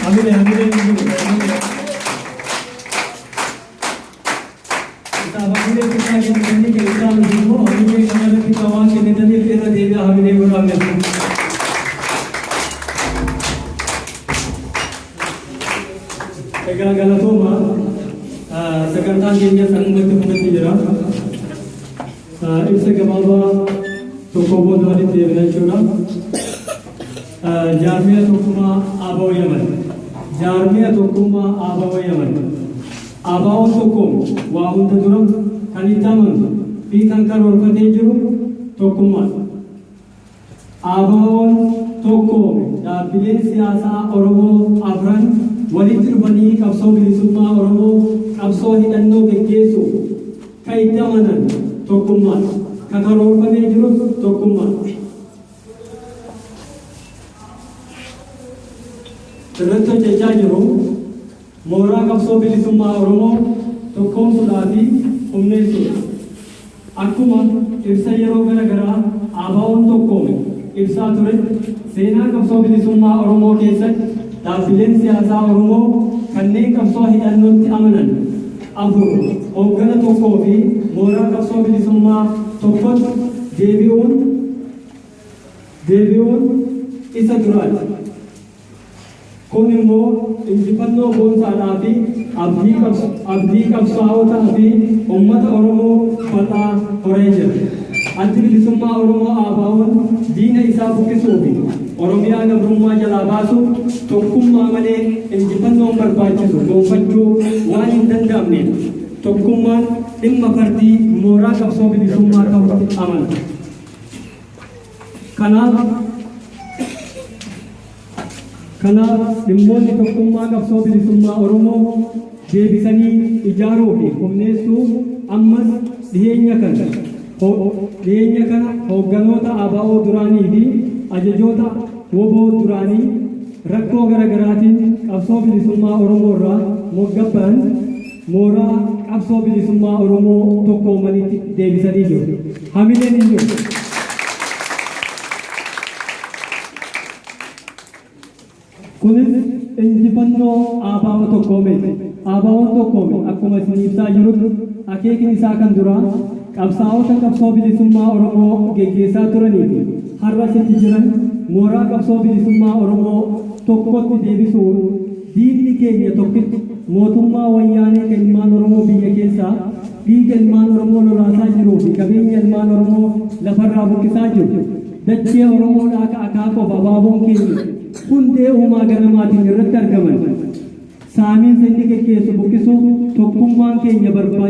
Hamilee hamilee hin jiru. Hamilee. Isaaf hamilee guddaa kennitanii kan isaan immoo hamilee kana irratti kan waan kennitaniif irra deebi'aa hamilee godhaa jechuudha. Egaa galatooma, sagantaan keenya sanumatti fufetti jira. Ibsa gabaabaa tokko booda walitti deebina jechuudha. Jaarmiya Tokkummaa ABO Yaman. Jaarmiya Tokkummaa ABO Yaman. ABO'n tokkoome waa hunda dura kan itti amanu fi kan karoorfatee jiru tokkummaadha. ABO'n tokkoome dhaabbileen siyaasaa Oromoo afran walitti dhufanii qabsoo bilisummaa Oromoo qabsoo hidhannoo geggeessuuf ka itti amanan tokkummaadha. Ka karoorfamee jirus tokkummaadha. Irratti hojjechaa jiru mooraa qabsoo bilisummaa Oromoo tokkoomsudhaa fi humneessuudha. Akkuma ibsa yeroo gara garaa ABO'n tokkoome ibsaa turetti, seenaa qabsoo bilisummaa Oromoo keessatti dhaabbileen siyaasaa Oromoo kanneen qabsoo hidhannootti amanan 4 hooggana tokkoo fi mooraa qabsoo bilisummaa tokkotti deebi'uun isa duraati. Kun immoo injifannoo boonsaadhaa fi abdii qabsaa'otaa fi ummata Oromoo bal'aa horee jira. Addi Bilisummaa Oromoo ABO'n diina isaa buqqisuu fi Oromiyaa gabrummaa jalaa baasuuf tokkummaa malee injifannoon barbaachisu gonfachuu waan hin danda'amneef tokkummaan dhimma fardii mooraa qabsoo bilisummaa ta'utti amana. Kanaaf dhimmoonni tokkummaa qabsoo bilisummaa Oromoo deebisanii ijaaruu fi humneessuu ammas dhiheenya kana hoogganoota ABO duraanii fi ajajoota WBO duraanii rakkoo gara garaatiin qabsoo bilisummaa Oromoo irraa moggabban mooraa qabsoo bilisummaa Oromoo tokkoomanitti deebisanii jiru. Hamileen hin jiru. Kunis injifannoo ABO tokkoomeeti. ABO'n tokkoome akkuma isin ibsaa jirutti akeekni isaa kan duraa qabsaa'ota qabsoo bilisummaa Oromoo geggeessaa turanii fi har'as itti jiran mooraa qabsoo bilisummaa Oromoo tokkotti deebisuun diinni keenya tokkichi mootummaa Wayyaanee kan ilmaan Oromoo biyya keessaa dhiiga ilmaan Oromoo lolaasaa jiruu fi qabeenya ilmaan Oromoo lafarraa buqqisaa jiru, dachee Oromoodhaa ka akaakoof abaaboon keenya hundee uumaa ganamaatiin irratti argaman saamiinsa inni geggeessu buqqisuuf tokkummaan keenya barbaachisaadha.